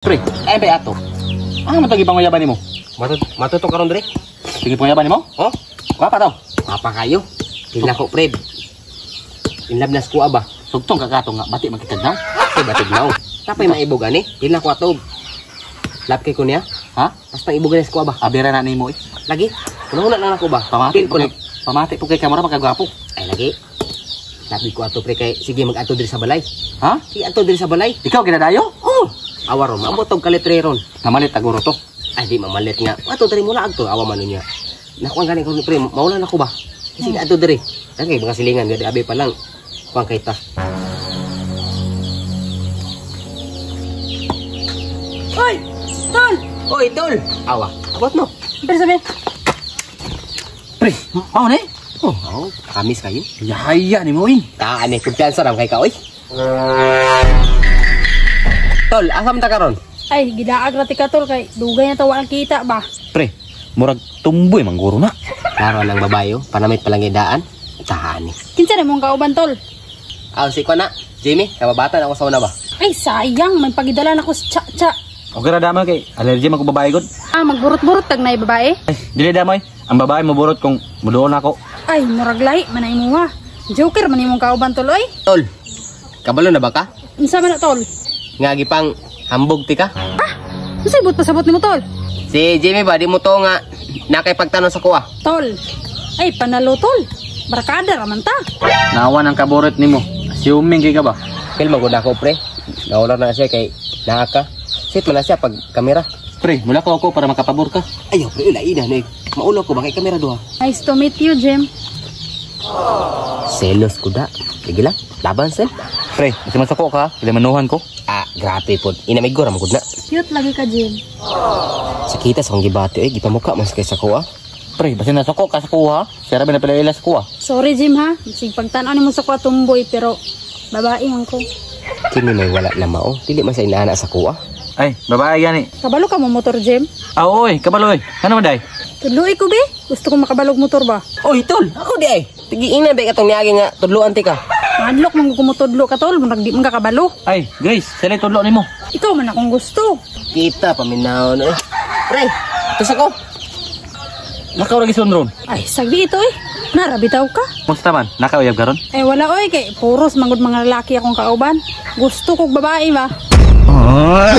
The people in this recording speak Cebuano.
Pre, ay ba ato? Ah, matagi panguyaban nimo. Matuto karon dre. Sige panguyaban nimo? Oh, Gwapa daw. papa kayo. Pila ko pre. In love na skuha ba? Sugtong ka kato nga bati magkitagnaw. Kay batig now. Tapay maibog ani. Pila ko ato. Lap kay ko niya. Ha? Basta ibog ani skuha ba? Abira na nimo eh. Lagi. Una na nako ba? Pamati Pil ko na. Pamati po kay kamera pagkagwapo. Ay lagi. Labi ko ato pre kay sige mag-ato diri sa balay. Ha? Sige ato diri sa balay. Ikaw ginadayo? Oh. Awa ron, maabot og kalitreron. Namalit aguro to. Ay di mamalit nga. Ato diri muna agto awa man niya. Nakuha gani ko pre, maula na ko ba? Sige ato diri. Kay mga silingan gadi abi pa lang. Kuang kay ta. Oy! Tol! Oy, tol. Awa. Abot mo. Pero sabi, Pre, mao ni? Oh, oh, kamis kayo. Yaya nimo eh. Taan eh, kumpiyansa ram kay ka, oy. Tol, asa man ta karon? Ay, gidaag ra ti ka tol kay dugay na tawa ang kita ba. Pre, murag tumboy mangguro na. Klaro lang babayo, panamit pa lang daan. Taan eh. Kinsa na mong kauban tol? Ah, si ko na. Jimmy, kababatan ako sa una ba? Ay, sayang, may pagidala na ko sa cha-cha. Okay ra damay kay allergy man ko babae gud. Ah, magburot-burot tag na babae. Ay, dili damay. Ang babae moburot kung muduol na ako. Ay, murag lahi man ay mo ha. Joker man imong kauban tol oy. Tol, kabalo na ba ka? Unsa man na tol? Nga gipang hambog ti ka? Unsay but pasabot nimo tol? Si Jimmy ba, di mo to nga nakay pagtanong sa kuha. Tol. Ay, panalo tol. Barkada ra man ta. Nawa ng kaburit nimo. Assuming kay ka ba? Phil, magod ako pre. Naula na siya kay naaka. Sit man na siya pag kamera. Pre, mula ko ako para makapabor ka. Ayaw pre, ila ina na Maulo ko ba kay kamera duha? Nice to meet you, Jim. Selos ko da. Sige lang, laban sel. Pre, kasi masako ka, kilamanuhan ko. Ah, grabe po. Inamigo ra magud na. Cute lagi ka, Jim. Sakita sa akong gibati oy, gipamuka mas kay sa kuha. Pre, basta nasako ka sa kuha, siya ra ba napila sa kuha. Sorry, Jim ha. Sig pagtan-aw nimo sa kwa tumboy pero babae man ko. Kini may wala na mao. Dili man sa inaana sa kuha. Ay, babae gani. Kabalo ka mo motor, Jim? Ah, oy, kabalo oy. Ano man day? Tudloi ko be. Gusto ko makabalog motor ba? Oy, tol, ako di ay. Tigi ina ba katong niagi nga tudloan ti ka. Madlok man ko motudlo ka tol, murag di man ka kabalo. Ay, Grace, sila tudlo nimo. Ikaw man akong gusto. Kita paminaw no. Eh. Pre, tos ako. Nakaw ra gison ron. Ay, sagdi ito eh. Narabitaw ka. Musta man? Nakauyab karon? Eh wala oy kay puros mangud mga lalaki akong kauban. Gusto kog babae ba? Oh.